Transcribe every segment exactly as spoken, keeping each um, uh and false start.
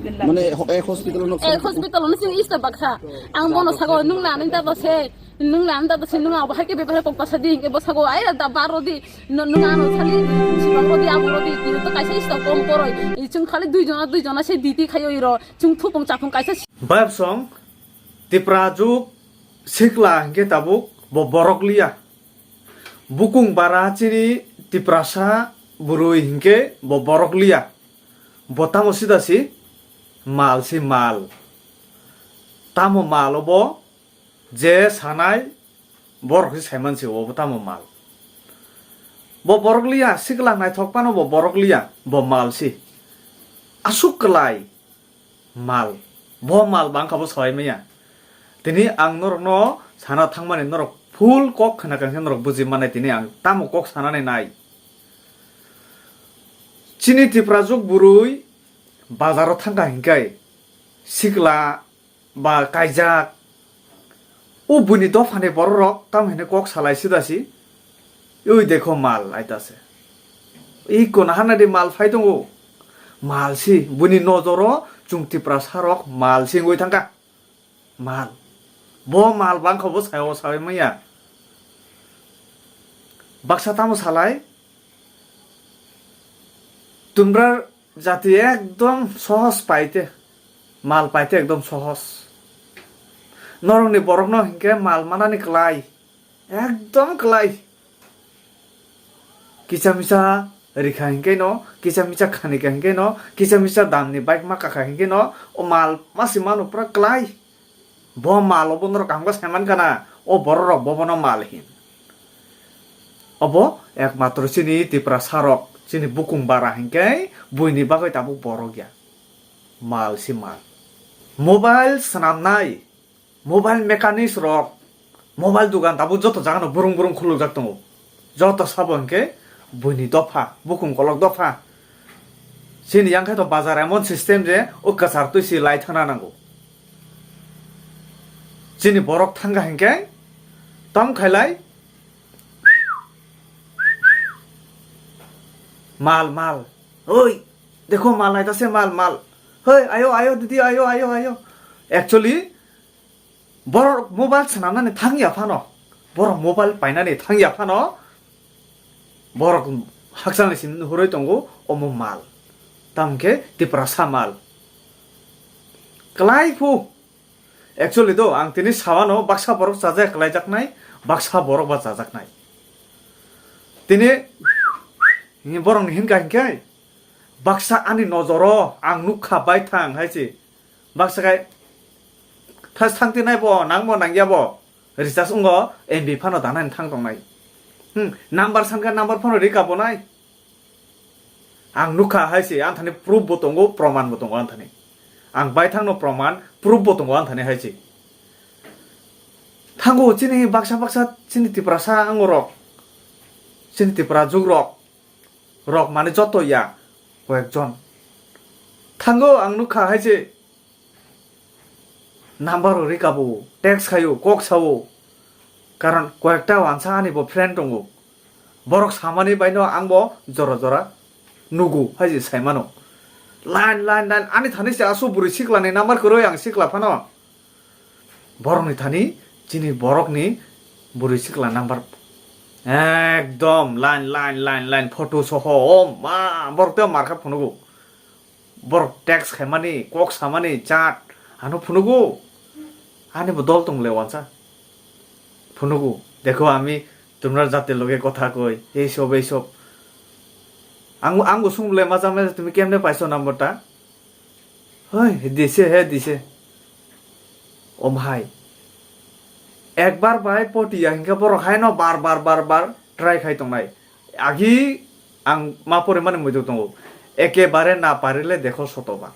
Mane ho-, ek hospital no ek hospital no sing ista baksa. Ang bono sago nung na nung ta se, nung na nung ta se, nung abo hai ke bebare kok pasa di, ke bo sago ai da baro di, no nung ano sali, si baro di, abo di, di to kaisa ista kom poroi. I chung khali dui jona, dui jona se diti khayo iro, chung thupung chapung kaisa. Bab song, Tipra juk sikla hingke tabuk bo borok liya. Bukung bara chini Tiprasa bwrwi hingke bo borok liya. Bo tamo sida si mal si mal. Tamo mal obo je sanai borok si saiman si obo tamo mal. Bo borok liya sikla naithok pano bo borok liya bo mal si. Asuk klai. Mal. Bo mal bangkha bo sawai maya. Tini ang norokno sana thangmani norok full kok khna kangkhe norok buji mannai tini ang tamo kok sanani nai. Chini Tiprajwk bwrwi bazaro thangkha hinkai sikla ba kaijak. O buini dophani bororok tamo hwnwi kok salai sida si. Ui dekho mal aita se. I kono hana di mal phai tongo. Mal si buini nojoro chwng Tiprasa rok mal si wngwi thangkha. Mal. Bo mal bangkha bo sayo sawi manya. Baksa tamo salai. Tumra jati ekdom sohos paite, mal paite ekdom sohos. Norokni borokno hinkhe mal manani klai, ekdom klai. Kisa misa rikha hinkhe no, kisa misa khanikha hinkhe no, kisa misa damni bike ma kakha hinkhe no, o mal masi mano pura klai. Bo mal obo norok ang bo saiman gana, o borok rok bo bono mal hin. Obo ekmatro chini Tiprasa rok, chini bukung bara hinkhe buini bagwi tabuk borok ya. Mal si mal. Mobile swnamnai, mobile mechanics rok, mobile dugan tabuk joto jagano burung burung khulukjak tongo. Joto sabo hinkhe buini dopha, bukung kolok dopha. Chini yang khe to bazar emon system je o kwchar twi si lai thangna nango. Chini borok thangkha hinkhe tom khailai mal mal. Oi, dekho mal naita se mal mal. Hoi, ayo, ayo, didi, ayo, ayo, ayo. Actually, borok mobile swnamnani thangya phano, borok mobile painani thangya phano, borok hakchalni simi nuhurwi tongo omo mal. Tamkhe Tiprasa mal. Klai phu. Actually do, ang tini sawano baksa borok chajak klaijaknai, baksa borok ba chajaknai. Tini borokni hinka hinkhe, baksa ani nojoro ang nukha baithang hai se. Baksa khai thas thangti nai bo, nangbo nangya bo. Recharge wngo, M B phano danani thang tongnai. Hmm, number sankha number phano rika bo nai. Ang nukha hai se, anthani proof bo tongo, proman bo tongo anthani. Ang baithangno proman, proof bo tongo anthani hai se. Thango chini baksa baksa chini Tiprasa angorok. Chini Tiprajwk rok. Rok mane joto ya, koyekjon. Thango ang nukha hai se number rika bo, text khaio, kok sao. Karon koyekta wansa ani bo friend tongo. Borok samani baino ang bo jora jora nugo hai se saimano. Line, line, line, ani thani se asu bwrwi siklani number kwrwi ang sikla phano. Borokni thani chini borokni bwrwi sikla number ekdom line, line, line, line photo soho, o ma, borok tei markha phunugo. Borok text khaimani, kok samani, chat, ano phunugo. Ani bo dol tong le wansa. Phunugo. Dekho, ami tumra jati loge kotha koi, ei sob, ei sob. Ang, ang bo sung le ma jam le tumi kemne paiso number ta? Hoi, dise he, dise. Om hai. Ekbar bai poti ya hinkhe borok haino bar, bar, bar, bar try khai tongnai. Agi ang ma pore mani muitu tongo. Ekebare na parile dekho sotoba.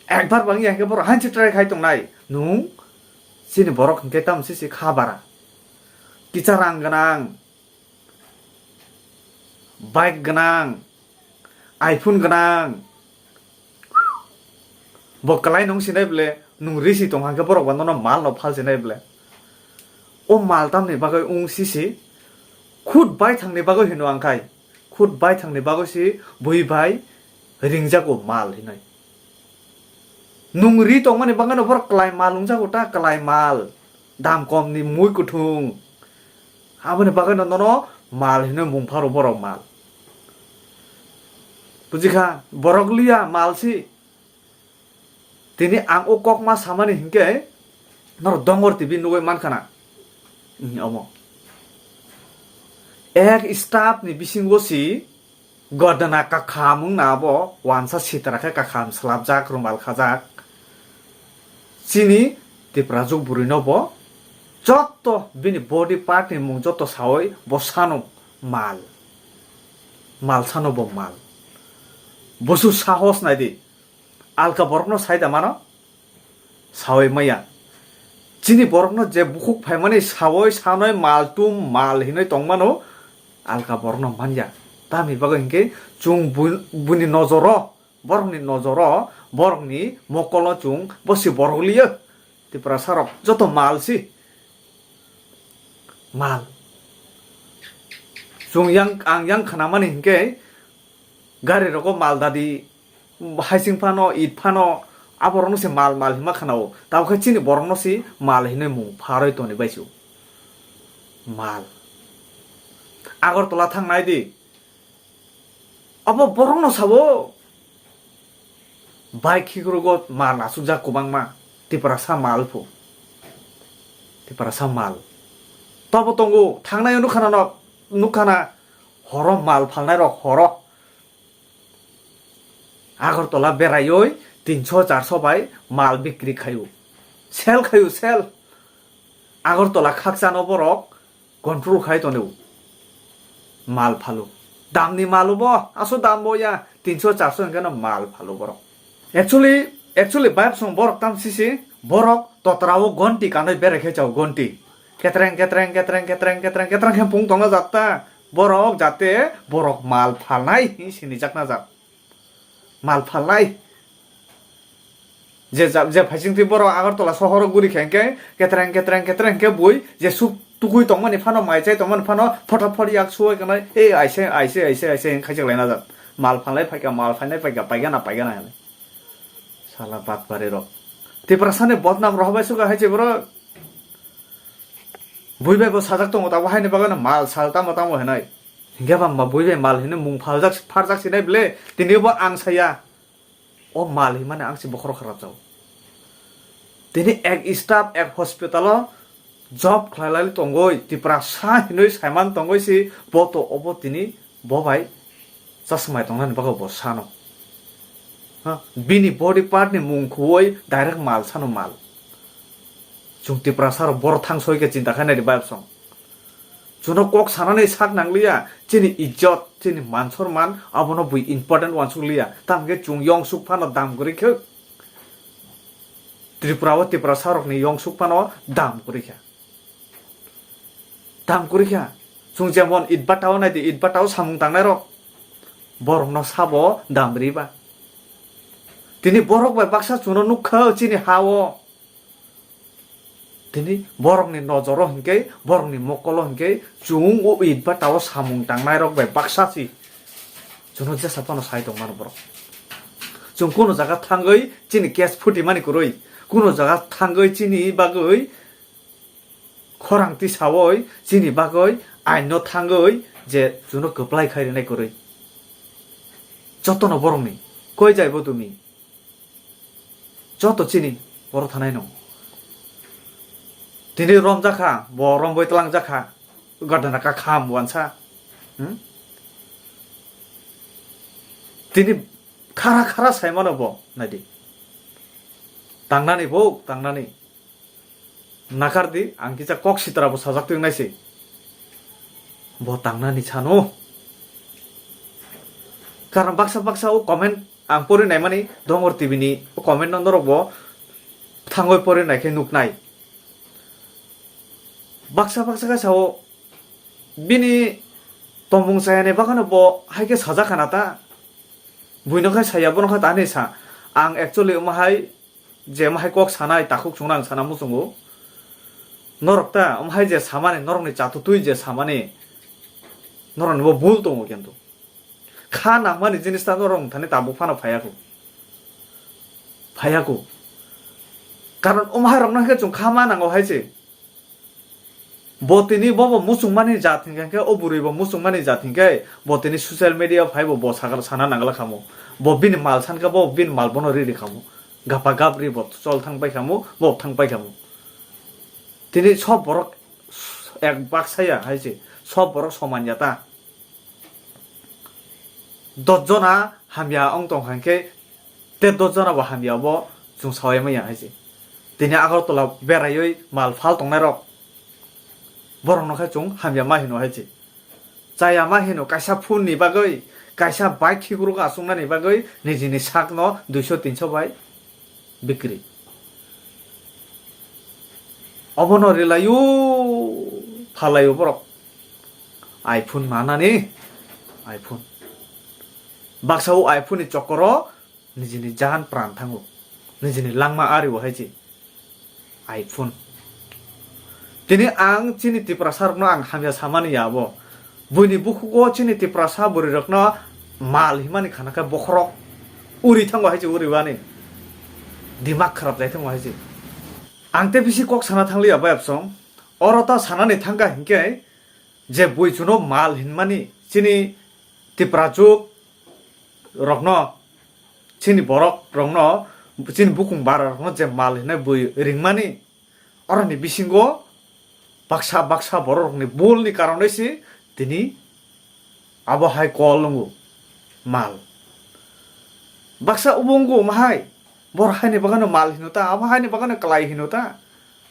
Ekbar bang ya hinkhe borok hansi try khai tongnai. Nung chini borok hinkhe tam sisi kha bara. Kicha rang gwnang, bike gwnang, iPhone gwnang, bo kwlai nung sinai ble, nung risi tong hangkhe borok ba nono mal no phal sinai ble. O mal tamni bagwi wng sisi, khut baithangni bagwi hino ang khai, khut baithangni bagwi si bui bai ringjago mal hinoi. Nwng ri tongmani bagwino borok kwlai mal wngjago ta, kwlai mal. Dam komni mui kuthung. Aboni bagwino nono mal hinwi mung pharo borok mal. Bujikha, borok liya mal si. Tini ang o kok ma samani hinkhe norok Dongor T V nugwi mankha na. Omo. Ek staff ni bisingo si Godana kakham wngna abo wansa sitra khe kakham slapjak, rumal khajak. Chini Tiprajwk bwrwino bo jotto bini body part ni mung jotto sawi bo sano mal. Mal sano bo mal. Bosu sahos nai di. Alka borokno sai da mano? Sawi maya. Chini borokno je bukhuk phaimani sawi sanoi mal tum mal hinwi tongmano alka borokno manya. Tamni bagwi hinkhe chwng bu-, buni nojoro, borokni nojoro, borokni mokolo chwng bosi borok liyo. Tiprasarok joto mal si. Mal. Chwng yang, ang yang khnamani hinkhe gari rogo mal dadi, haising phano, it phano, aborokno se mal mal hinma khanao. Tabukhe chini borokno se mal hinwi mung pharwi toni bai se. Mal. Agartala thang nai di. Abo borokno sabo. Bai khikrugo mal nasukjak kwbangma. Tiprasa mal phu. Tiprasa mal. Tobo tongo, thangnai nukha na no, nukha na horo mal phalnai rok horo. Agartala beraioi tinso charso bai mal bikri khaio. Sell khaio, sell. Agartala khakchano borok control khai tonio. Mal phalo. Damni malo bo, aso dam bo ya, tinso charso hingke no mal phalo borok. Actually, actually, bayapsong borok tam sisi, borok totrao gonti kanoi bere khe chao, gonti. Ketreng, ketreng, ketreng, ketreng, ketreng, ketreng khe pung tongna jatta. Borok jate borok mal phalnai hinwi sinijakna jak. Mal phalnai. Je ja-, je phaisingtwi borok Agartala sohoro guri khe hwnkhe ketreng, ketreng, ketreng khe bui je suk tukui tongmani phano, mai chai tongmani phano, phota phot yak suwai kanai, "Ei, aise, aise, aise, aise," hwn khaichak laina jak. Mal phalnai phaikha, mal phalnai phaikha, paigana, paigana hwnwi. Sala batpari rok. Tiprasani bodnam rohorbai suka hai se borok. Bui bai bo sajak tongo, tabo haini bagwi no mal sal tamo tamo hinai. Hinkhe bangma bui bai mal hinwi mung phaljak, pharjak sinai bile, tini bo ang saya. O mal hinmani ang se bokhorok kharap jao. Tini ek staff, ek hospital o job khlai lai tongoi, Tiprasa hinwi saiman tongoi si, bo to obo tini bo bai chasmai tongnani bagwi bo sano. Ha? Bini body part ni mung khuoi direct mal sano mal. Chwng Tiprasa rok boro thang soi khe chinta khainai di bayapsong. Chwngno kok sanani sak nangliya, chini ijjot, chini man sorman abono bui important wansuk liya. Tamkhe chwng yongsuk phano dam kwrwi khe Tripura o Tiprasa rokni yongsuk phano dam kwrwi kha. Dam kwrwi kha. Chwng jemon Itbata o nai di, Itbata o samung tangnai rok borokno sabo dam riba. Tini borok bai baksa chwngno nukha chini ha o. Tini borokni nojoro hinkhe, borokni mokolo hinkhe chwng o Itbata o samung tangnai rok bai baksa si. Chwngno jesa phano sai tongmano borok. Chwng kuno jaga thangwi chini case phutimani kwrwi, kuno jaga thangwi chini bagwi khorang tisawi chini bagwi aino thangwi je chwngno kwplai khai rwnai kwrwi. Jotono borokni koi jaibo tumi. Joto chini borok thanai no. Tini romjakha, bo rombai twlangjakha. Godana kakham wansa. Hmm? Tini khara khara saimano bo, naidi. Tangnani bo, tangnani. Nakar di, ang kisa kok sitra bo sajak tong nai se. Bo tangnani sano. Karon baksa baksa o comment ang pori naimani Dongor T V ni o comment no norok bo thangoi pori nai khe nuknai. Baksa baksa khe sao bini tongmung chayani bagano bo hai khe sajak khana ta. Buino khai saya bono khai ta hinwi sa. Ang actually omo hai je omo hai kok sanai takhuk chwngno ang sana muchungo. Norok ta omo hai je samani, norokni chatutwi je samani, norokni bo bul tongo kintu. Kha nangmani jinis ta norok wngthani tabuk phano phaiya kho. Phaiya kho. Karon omo hai rokno khe chwng kha ma nango hai se. Bo tini bobo muchungmani jat hinkhe, hinkhe o bwrwi bo muchungmani jat hinkhe, bo tini social media phai bo, bo sakal sana nangla khamu. Bo bini mal sankha, bo bini mal bono riri khamu. Gapa gapri bo chol thang pai khamu, bo thang pai khamu. Tini sob borok ek baksa ya hai se, sob borok soman ya ta. Dos jona hamya ong tong kha hinkhe, te dos jona bo hamya bo chwng sawai manya hai se. Tini Agartala beraiwi mal phal tongnai rok, borok no khe chwng hamya ma hino hai se. Chaya ma hino kaisa phone ni bagwi, kaisa bike khikrok achuknani bagwi nijini sakno duiso tinso bai bikri. Obono rilaio, phalaio borok. iPhone manani, iPhone. Baksa o iPhone ni chokoro nijini jaan pran thango. Nijini langma ario hai se. iPhone. Tini ang chini Tiprasa rokno ang hamya samani ya abo. Buini bukhugo chini Tiprasa bwrwi rokno mal himani khana khe bokhorok uri thango hai se, uri wani. Dimak kharap jai thango hai se. Ang te bisi kok sana thangliya bai absong. Oro ta sanani thangkha hinkhe je bui chuno mal hinmani chini Tiprachuk rokno, chini borok rokno, chini bukung bara rokno je mal hinai bui ringmani, oroni bisingo baksa baksa borok rokni bulni karonwi se tini abo hai kol wngo mal. Baksa obo wngo omo hai, bor haini bagano mal hino ta, abo haini bagano kwlai hino ta.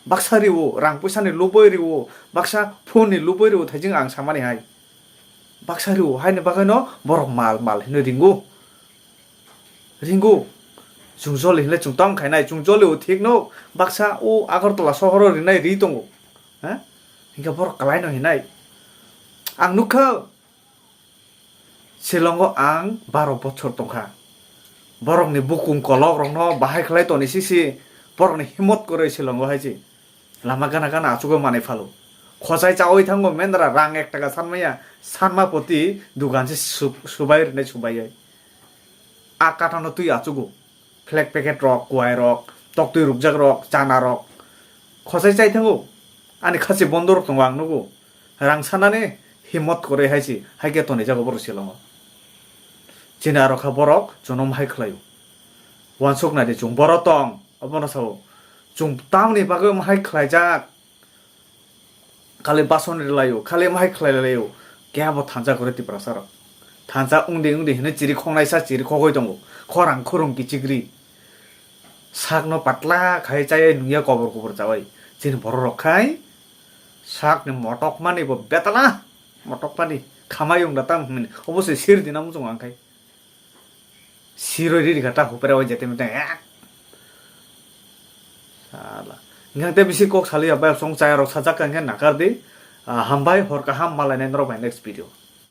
Baksa riwo, rang puisa ni luboi riwo, baksa phone ni luboi riwo, thaijing ang samani hai. Baksa riwo, haini bagano borok mal mal hino ringo. Ringo. Chwng joli hinle chwng tong khainai, chwng joli o thik no, baksa o Agartala sohoro rinai ri tongo. Ha? Hinkhe borok kwlai no hinai. Ang nukha, Shillongo ang baro bochor tongkha. Borokni bukung kolok rokno bahai khlai toni sisi, borokni himot kwrwi Shillongo hai se. Lama gana gana achugwi manwi phalo. Khosai chaui thango mendra rang ek taka sanmaya, sanma poti dugan se su-, subai rwnai subaiwi. A katano twi achugo. Flag packet rok, kuai rok, toktwi rukjak rok, chana rok. Khosai chai thango. Ani khasi bondo rok tongo ang nugo. Rang sanani himot kwrwi hai se, hai khe tonijago borok Shillongo. Chini aro kha borok jonom hai khlaio. Uansuk nai di chwng boro tong, obono sao. Chwng tamni bagwi omo hai khlaijak. Khali bason rilaio, khali omo hai khlai laio. Kebo thansa kwrwi Tiprasa rok. Thansa wngdi wngdi hinwi chiri khoknaisa chiri khogwi tongo. Khorang khurung kichigri. Sakno patla khai chayai nungya kobor kobor chawai. Chini borok rok khai sakni motok mani bo betala. Motok mani khamai wng da tam hwnwi. Obo se sir dina muchung ang khai. Siroi riri kha ta hupre o jete mete, eh. Sala. Ngang te bisi kok saliya bai song chaya rok sajak kang khe nakar di. Ah, hambai hor kaham malai nai norok bai next video.